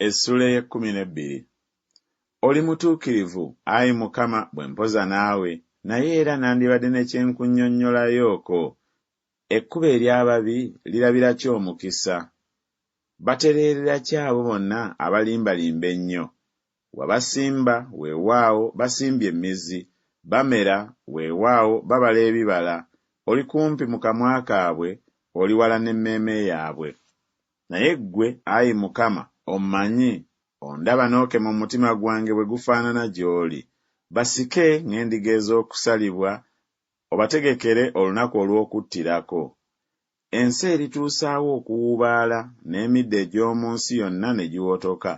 Essuula ey'ekkumi n'ebbiri. Oli mutuukirivu, ayi Mukama, bwe mpoza naawe, naye era nandibadde ne kye nkunnyonnyolayooko. Ekkubo ery'ababi lirabira ki omukisa? Batereerera ki abo bonna abalimbalimba ennyo? Wabasimba, weewaawo, basimbye emizi, bamera, weewaawo, babala ebibala, oli kumpi mu kamwa kaabwe, oli wala n'emmeeme yaabwe. Naye ggwe, ayi Mukama, ommanyi, ondaba n'okema omutima gwange bwe gufaanana gy'oli. Basike ng'endiga ez'okusalibwa, obategekere olunaku olw'okuttirako. Ensi erituusa wa okuwuubaala, n'emiddo egy'omu nsi yonna ne giwotoka?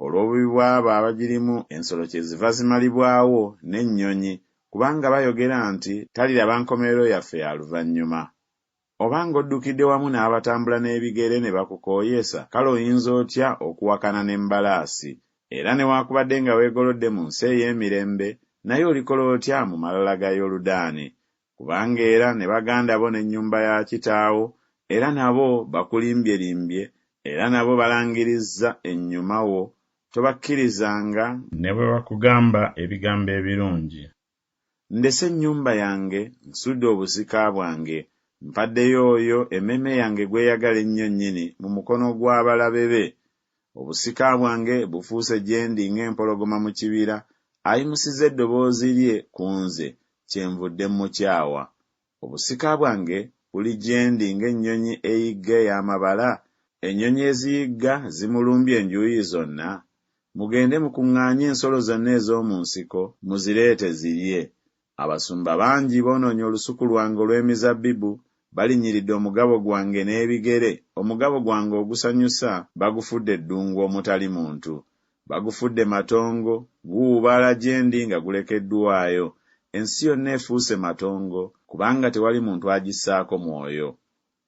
Olw'obubi bw'abo abagirimu ensolo kyeziva zimalibwawo, n'ennyonyi, kubanga bayogera nti Taliraba nkomerero yaffe ya luvannyuma. Obanga oddukidde wamu n'abatambula n'ebigere ne bakukooyesa, kale oyinza otya okuwakana n'embalaasi? Era newakubadde nga weegolodde mu nsi ey'emirembe, naye olikola otya mu malala ga Yoludaani? Kubanga era ne baganda bo n'ennyumba ya kitaawo era nabo bakulimbyelimbye, era nabo balangirizza ennyuma wo, tobakkirizanga, ne bwe bakugamba ebigambo ebirungi. Ndese ennyumba yange, nsudde obusika bwange, mpaddeyo oyo emmeeme yange gw'eyagala ennyo nnyini mu mukono gw'abalabe be. Obusika bwange bufuuse gye ndi ng'empologoma mu kibira, ayimusizza eddoboozi lye ku nze, kyenvudde mmukyawa. Obusika bwange buli gye ndi ng'ennyonyi eyigga ey'amabala, ennyonyi eziyigga zimulumbye enjuuyi zonna. Mugende mukuŋŋaanye ensolo zonna ez'omu nsiko, muzireete zirye. Abasumba bangi boonoonye olusuku lwange olw'emizabbibu, balinnyiridde omugabo gwange n'ebigere, omugabo gwange ogusanyusa bagufudde eddungu omutali muntu. Bagufudde matongo, guwuubaala gye ndi nga gulekeddwayo. Ensi yonna efuuse matongo, kubanga tewali muntu agissaako mwoyo.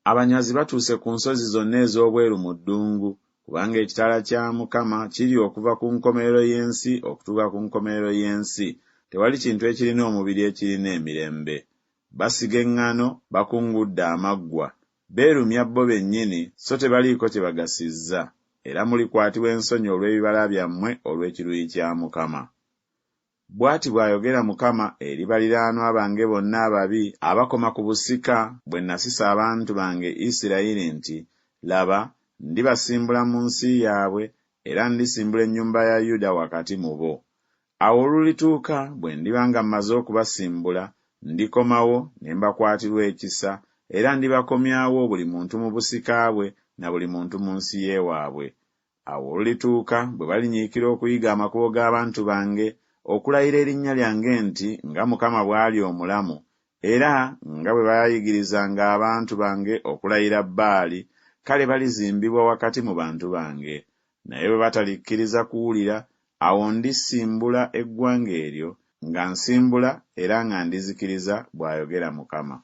Abanyazi batuuse ku nsozi zonna ez'obweru mu ddungu, kubanga ekitala kya Mukama kiri okuva ku nkomerero y'ensi okutuuka ku nkomerero y'ensi, tewali kintu ekirina omubiri ekirina emirembe. Basiga eŋŋano, bakungudde amaggwa, beerumya bo bennyini, so tebaliiko kye bagasizza, era mulikwatibwa ensonyi olw'ebibala byammwe olw'ekiruyi kya Mukama. Bw'ati bw'ayogera Mukama eri baliraanwa bange bonna ababi abakoma ku busika bwe nasisa abantu bange Isirayiri nti, Laba, ndibasimbula mu nsi yaabwe, era ndisimbula ennyumba ya Yuda wakati mu bo. Awo olulituuka bwe ndiba nga mmaze okubasimbula, ndikomawo ne mbakwatirwa ekisa, era ndibakomyawo buli muntu mu busika bwe na buli muntu mu nsi y'ewaabwe. Awo olulituuka bwe balinyiikira okuyiga amakubo g'abantu bange, okulayira erinnya lyange nti, Nga Mukama bw'ali omulamu, era nga bwe baayigirizanga abantu bange okulayira Baali, kale balizimbibwa wakati mu bantu bange. Naye bwe batalikkiriza kuwulira, awo ndisimbula eggwanga eryo, nga nsimbula era nga ndizikiriza, bw'ayogera Mukama.